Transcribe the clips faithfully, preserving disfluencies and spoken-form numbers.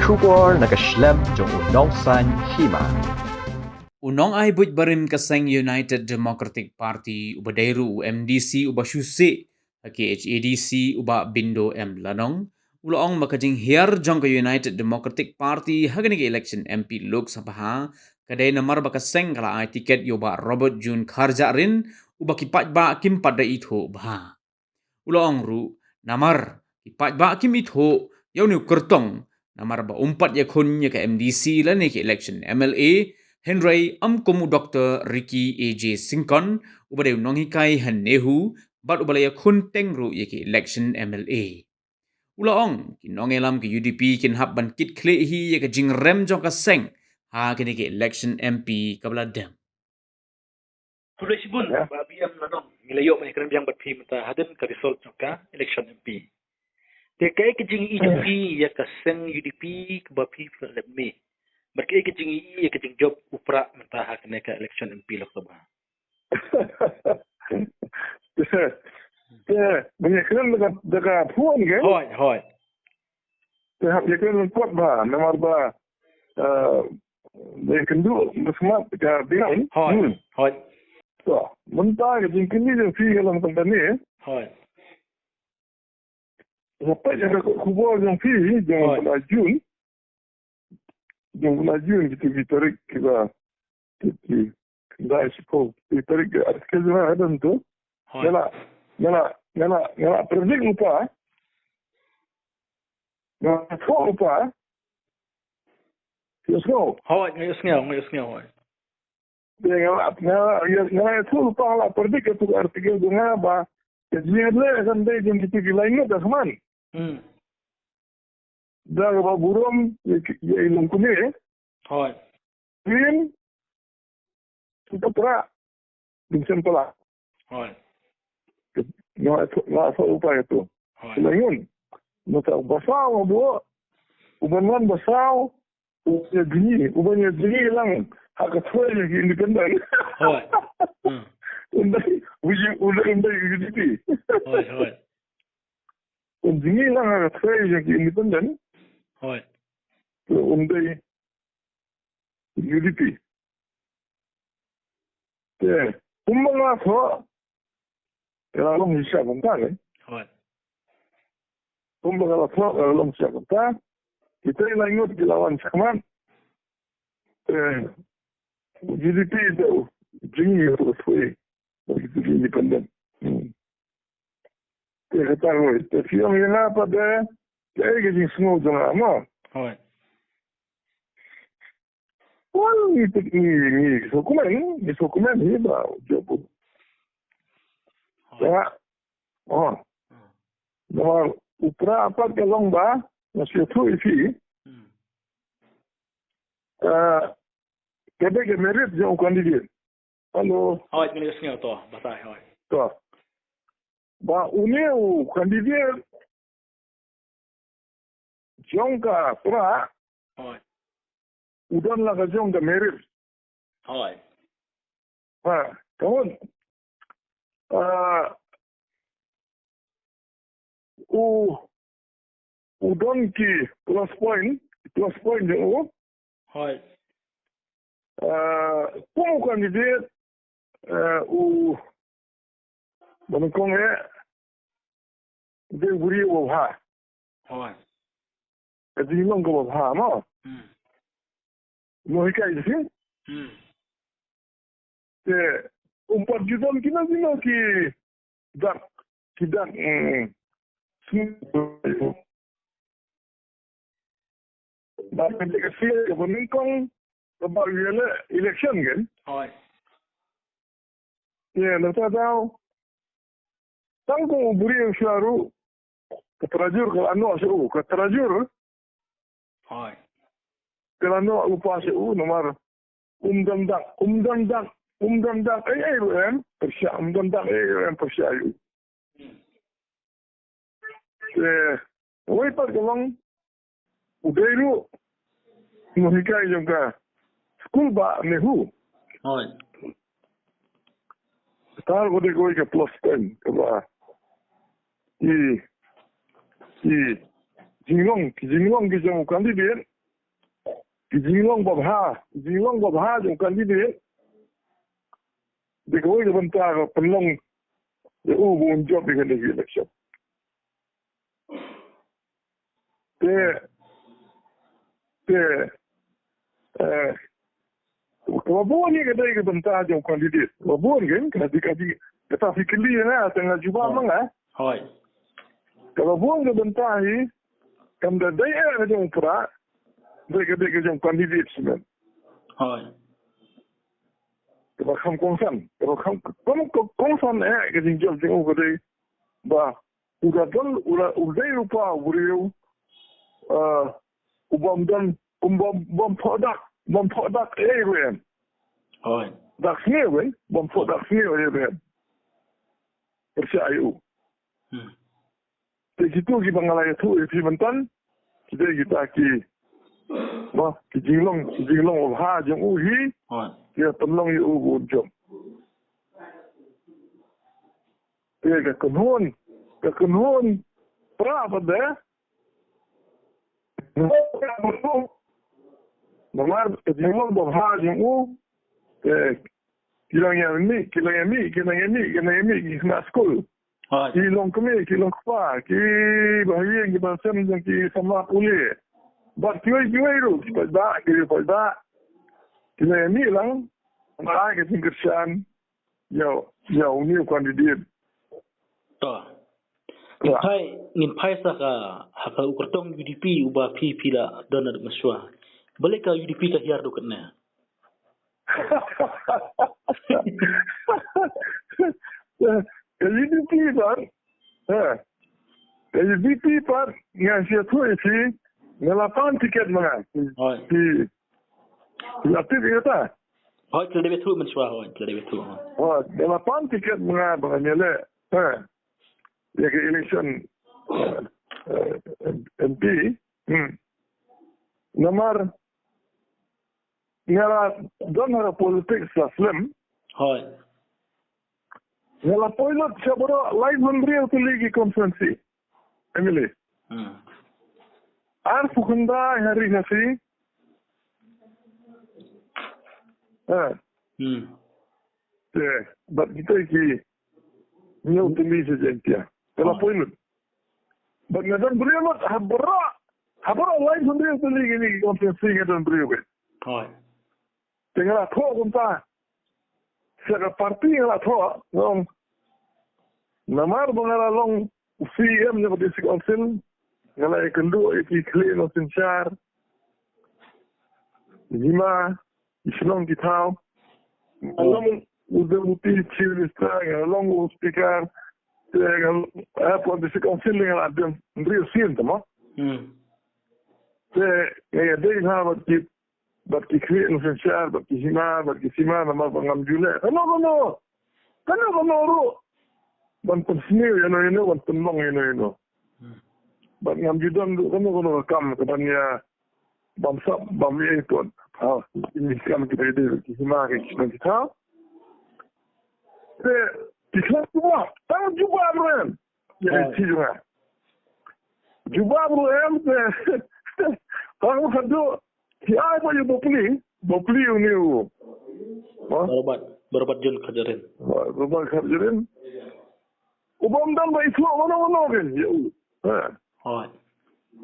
Khubor na ka shlem jong u Nongsaiñ Hima. U nongai buit barim ka seng United Democratic Party uba dei ruh u M D C uba shu sih ha K H A D C u Bah Bindo M Lanong u la ong ba ka jinghiar jong ka United Democratic Party ha kane ka election M P Lok Sabha ka dei namar ba ka seng ka la ai tiket ïa u Bah Robert June Kharjahrin uba ki paidbah kim pat da ithuh bha. U la ong ruh namar ki paidbah kim ithuh ïa une u kyrtong namar ba um pat ïakhun ïa ka M D C lane ka election M L A, hynrei ym kum u Doctor Ricky A J Syngkon uba dei u nonghikai ha NEHU bad uba la ïakhun teng ruh ïa ka election M L A. U la ong ki nongïalam ka U D P kin hap ban kit khlieh hi ïa ka jingrem jong ka seng ha kane ka election M P kaba la dem. Khublei shibun, Bah B M Lanong, ngi la ïoh ban ïakren biang bad phi mynta hadien ka result jong ka election M P. Te kaei ka jingïohi jong phi ïa ka seng U D P kaba phi leh mih? Bad kaei ka jingïohi ïa ka jingjop u Prah mynta ha kane ka election M P Lok Sabha? Te, te, ban ïakren da ka, da ka phone ke? Hooid, hooid. Te hap ïakren lyngkot bha, namar ba, eh, dei kynduh ba smat ka ding. Hooid, hmm, hooid. To, mynta ka jingkylli jong phi ka long tang kane. Hooid. Nga peit ïa ka khubor jong phi, jong, hooid, u Bah June. Jong u Bah June, kito ki tarik kiba, ki, ki, dai siko, ki tarik ki artikel jong nga don to. Hooid. Nga la, nga la, nga la, nga la predict lypa. Nga la thoh lypa. Ïohsngew? Hooid, nga ïohsngew, nga ïohsngew, hooid. Te nga la, nga la, nga la ïathuh lypa, nga la predict ïa ka artikel jong nga ba ka jingïaleh kan dei jong kito ki lai ngut, da sman. Hmm. Da kaba burom ïa ki, ïa i longkmie. Hooid. Phin, Sumter Prah, Vincent Pala. Hooid. Nga la thoh, nga la thoh lypa ïa to. Hooid. Shu lai ngut. Mynta u ba saw nga buh, u ban wan ba saw, u ban ïa jngi, u ban ïa jngi lang ha ka threi jong ki independent. Hooid. Hmm. Un dei, u ji, un dei, un dei U D P. Hooid, hooid. Un jngi lang ha ka threi jong ki independent. Hooid. Te un dei U D P. Te kumba nga la thoh, ka la long shisha kumta ne. Hooid. Kumba ka la thoh, ka la long shisha kumta. Kita i lai ngut ki la wan shakhmat. Te U D P te u jngi ha ka threi. Ba ki tu ki independent. Hmm. Te kata kawei. Te phi ong ïa nga pat de, kaei ka jingsngew jong nga mo? Hooid. Wan ngi te ngi, ngi sngewkmen, ngi sngewkmen hi ba u jop u. Hooid. Te nga, oh. Hmm. Namar u Prah pat ka long ba nga shu ïathuh ïa phi. Hmm. Eh, ka dei ka merit jong u candidate. Hello. Hooid, ngi la ïohsngew to, batai, hooid. To. Ba une u candidate jong ka Prah. Hooid. U don la ka jong ka merit. Hooid. Ha, ka mut. Ah, u, u don ki plus point, plus point jong u. Hooid. Ah, kum u candidate, ah, u, ba nyngkong eh, u dei u briew uba bha. Hooid. Ka jinglong kaba bha, no? Hmm. Mo hikai jingim. Hmm. Te, um pat ju don kino kino ki dak, ki dak, mm, sum-, ba ka dei ka sien kaba nyngkong kaba ïaleh election kan. Hooid. Ïa, nangta daw. Tang kum u briew shuwa ruh, ka trajur ka la noh sha u, ka trajur. Hooid. Ka la noh lypa sha u, namar um don dak, um don dak, um don dak, ei ei ruh em pyrshah, um don dak, ei ei ruh em pyrshah ïa u. Te, wei pat ka long, u dei ruh u nonghikai jong ka skul bah NEHU. Hooid. Kata ruh ka dei kawei ka plus point kaba i, i jinglong, ki jinglong ki jong u candidate ki jinglong babha, ki jinglong babha jong candidate. Dei kawei ka bynta ka pynlong ïa u ba un jop ïa kane ka election. Te, te, eh, kaba bun ïa ka dei ka bynta jong candidate. Kaba bun kan, ka dei, ka dei, kata phi kylli ïa nga, te nga jubab ma nga. Hooid. Kaba bun ka bynta hi, kam da dei eh ka jong u Prah, dei ka dei ka jong candidate shuh. Hooid. Kaba kham kongsan, kaba kham, kham kongsan eh ka jingjop jong u ka dei ba u da don, u da, u dei ruh pa u briew, eh, u bym don, u bym, bym thoh dak, bym thoh dak ei ruh em. Hooid. Dak sngew ei, bym thoh dak sngew ei ruh em. Pyrshah ïa u. Hmm. Te kitu kiba nga la ïathuh ïa phi mynta, ki dei kita ki, ba, ki jinglong, ki jinglong babha jong u hi, hooid, ki pynlong ïa u ba un jop. Te ka kynhun, ka kynhun Prah pat de. Namar ka jinglong babha jong u, te ki nang ïamih, ki nang ïamih, ki nang ïamih, ki nang ïamih, ki khynnah skul. Hooid. Ki long kmie, ki long kpa, kiba ha ïing, kiba ha sem jong ki samla pule. Bad kiwei kiwei ruh, ki paidbah, ki paidbah. Ki nang ïamih lang, nang ai ka jingkyrshan ïa, ïa une u candidate. To. Ngin phai, ngin phai sa ka, ha ka u kyrtong U D P uba phi, phi la don naduh mynshuwa. Balei ka U D P ka hiar duh katne? Ka U D P pat, eh, ka U D P pat, nga sa ïathuh ïa phi, nga la pan tiket ma nga. Hooid. Phi, phi la tip ïa kata? Hooid, phi la dep ïathuh mynshuwa, hooid, phi la dep ïathuh, hooid. Hooid, nga la pan tiket ma nga ba ngan ïaleh, eh, ïa ka election, eh, eh, M P. Hmm. Namar nga la don ha ka politics la slem. Hooid. Nga la poi lut sha baroh laiphew hynriew tylli ki constituency. M L A. Hmm. Arphew khyndai ha Ri Khasi. Ha. Hmm. Te, bad kita ki hynñiew tylli sha Jaintia. Nga la poi lut. Bad nga don briew lut ha baroh, ha baroh laiphew hynriew tylli kine ki constituency nga don briew beit. Hooid. Te nga la thoh kumta. Sha ka party nga la thoh, nga ong. Namar ba nga la long u C E M jong ka District Council, nga la ïakynduh ïa ki khlieh nongsynshar, hima, ki shnong ki thaw. Nga la long u Deputy Chief Minister, nga la long u Speaker, te nga, eh, pdeng District Council nga la dem hynriew sien te mo. Hmm. Te nga ïadei bha bad ki, bad ki khlieh nongsynshar, bad ki hima, bad ki sima, namar ba ngam ju leh kano kano, kano kano ruh ban pynsniew ïano ïano, ban pynlong ïano ïano. Hmm. Bad ngam ju don ruh kano kano ka kam ka ban ïa bam sap, bam ïa ipot. Ha, ini kam kita ide ki hima ki kita kita. Te ki khlem jubab, tang jubab ruh em. Ïa, ah, ïa ki jubab. Jubab ruh em te. Tang ka dei ki ai ba ïa bapli, bapli uni u. Ha? Barobat, barobat John Kharjahrin. Barobat Kharjahrin. U bym dang ba ithuh mano mano kan ïa u. Ha. Hooid.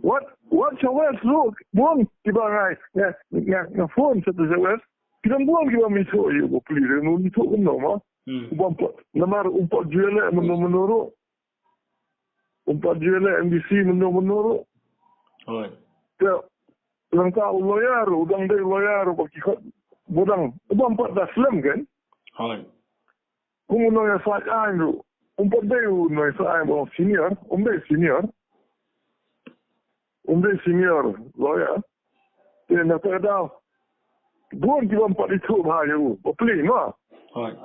Wat, wat sa West ruh, bun kiba ngai, nga, nga, nga phone sa sa West. Ki dang bun kiba ym ithuh ïa u bapli, u ithuh kumno mo. Hmm. U bym pat, namar um pat ju leh mynno mynno ruh. Um pat ju leh M D C mynno mynno ruh. Hooid. Te nangta u lawyer ruh, u dang dei lawyer ruh ba ki khot, u dang, u bym pat da slem kan. Hooid. Kum u nongïasaid aiñ ruh. Um pat dei u nongïasaid aiñ ba senior, um dei senior. Um dei senior lawyer. Te na kata ka daw, bun kiba ym pat ithuh bha ïa u. Bapli mo. Hooid.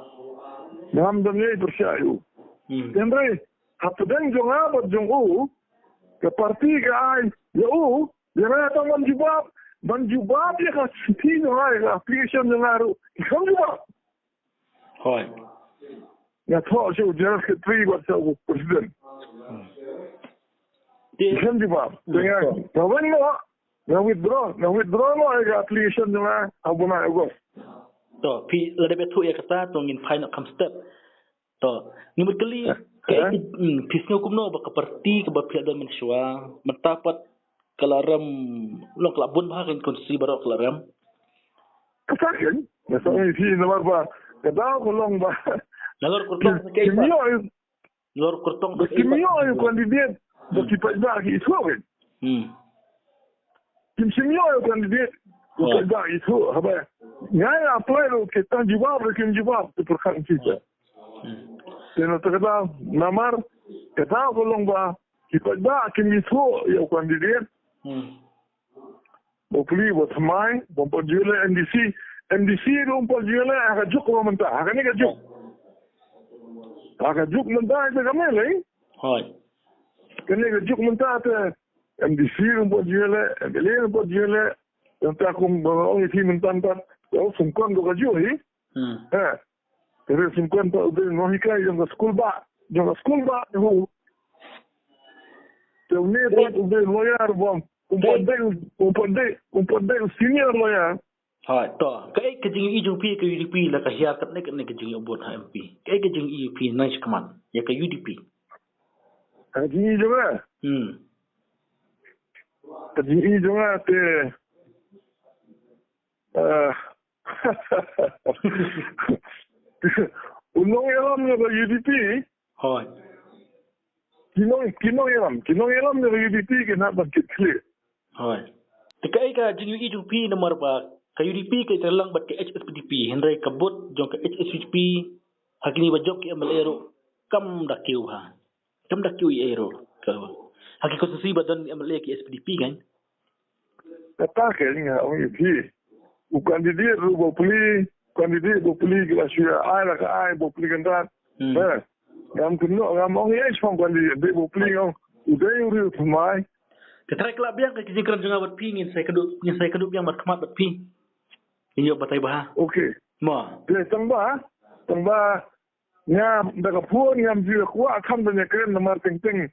Ngam don ei pyrshah ïa u. Hmm. Hynrei hapdeng jong nga bad jong u, ka party ka ai ïa u, ïa nga tang ban jubab, ban jubab ïa ka shithi jong nga, ïa ka application jong nga ruh. Ki khlem jubab. Hooid. Nga thoh sha u General Secretary bad sha u President. Hmm. Ki khlem jubab. Te nga, nga wan noh, Nga withdraw, nga withdraw noh ïa ka application jong nga ha u bnai August. To, phi lada phi ïathuh ïa kata, to ngin phai noh kham step. To, ngi mut kylli, ka, eh? Hmm, phi sngew kumno ba ka party kaba phi la don mynshuwa, mynta pat ka la rem, long ka la bun bha ka constituency baroh ka la rem. Kata kan, nga sa ong ïa phi namar ba ka daw ka long ba. Nalor kyrtong sa kaei pat. Nalor kyrtong ba kim ïoh ïa u candidate ba ki paidbah ki ithuh kan. Hmm. Kim shym ïoh ïa u candidate ba ki paidbah ki ithuh, haba nga ïa apply ruh ki tang jubab ruh kim jubab, te pyrkhat ïa kita. Hmm. Te na kata ka daw namar ka daw ka long ba ki paidbah kim ithuh ïa u candidate. Hmm. Bapli, bathymmai, bym pat ju leh MDC. MDC ruh bym pat ju leh ha ka juk kaba mynta, ha kane ka juk. Ha ka juk mynta te kam leh. Hooid. Kane ka juk mynta te MDC ruh bym pat ju leh, MLA ruh bym pat ju leh. Mynta kum ba ong ïa phi mynta mynta. Ïa u sngewkmen ka juk hi. Hmm. Ha. Te re sngewkmen pat u dei u nonghikai jong ka skul bah. Jong ka skul bah, hu. Te une pat u dei lawyer bym. Um pat dei, um pat dei, um pat dei senior lawyer. Hooid, to. Kaei ka jingïohi jong phi ka UDP la ka hiar katne katne ka jingïoh vote ha MP? Kaei ka jingïohi phi nang shakhmat ïa ka UDP? Ka jingïohi jong nga? Hmm. Ka jingïohi jong nga te, ah, u nongïalam jong ka UDP. Hooid. Ki nong, ki nongïalam, ki nongïalam jong ka UDP kin hap ban kit khlieh. Hooid. Te kaei ka jingïohi jong phi namar ba ka UDP ka ïatrei lang bad ka HSPDP, hynrei ka vote jong ka HSPDP ha kine ba jop ki MLA ruh kam da kiew ha. Kam da kiew ei ei ruh. Ka, ha ki constituency ba don MLA ki HSPDP kan. Kata ka nga ong ïa phi. U candidate ruh bapli, candidate bapli ki la shu ïa ai la ka ai bapli kyndat. Hmm. Eh, ngam kynnoh, ngam ong ïa i shong candidate bapli, nga ong u dei u riew thymmai. Te trai khlad biang ka jingkren jong nga bad phi, ngin sa ïakynduh, ngin sa ïakynduh biang markhmat bad phi. Ngin ïoh batai bha. Okay. Mo. Te tang ba, tang ba nga da ka phone ngam ju kwah kham da ïakren namar teng teng.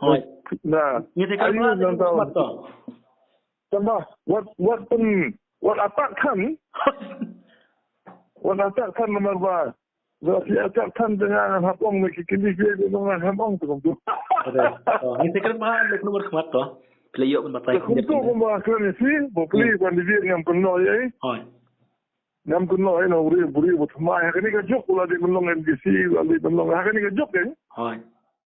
Hooid. Na. Ngi te ka ai, ma nang tau. Tang ba wat, wat pyn, wat attack than. Wat attack than namar ba. Wat attack than te nga ngam hap ong, me ki kylli ki te nga ngam hap ong te kumtu. Ngi te kren ba le kumno markhmat to. Phi la ïoh ban batai. Te kumtu kumba kren ïa phi, bapli, hmm, candidate ngam kynnoh ïa i. Hooid. Ngam kynnoh ïa i na u riew, u riew ba thymmai ha kane ka juk, u la dei ban long MDC, u la dei ban long ha kane ka juk kan. Hooid.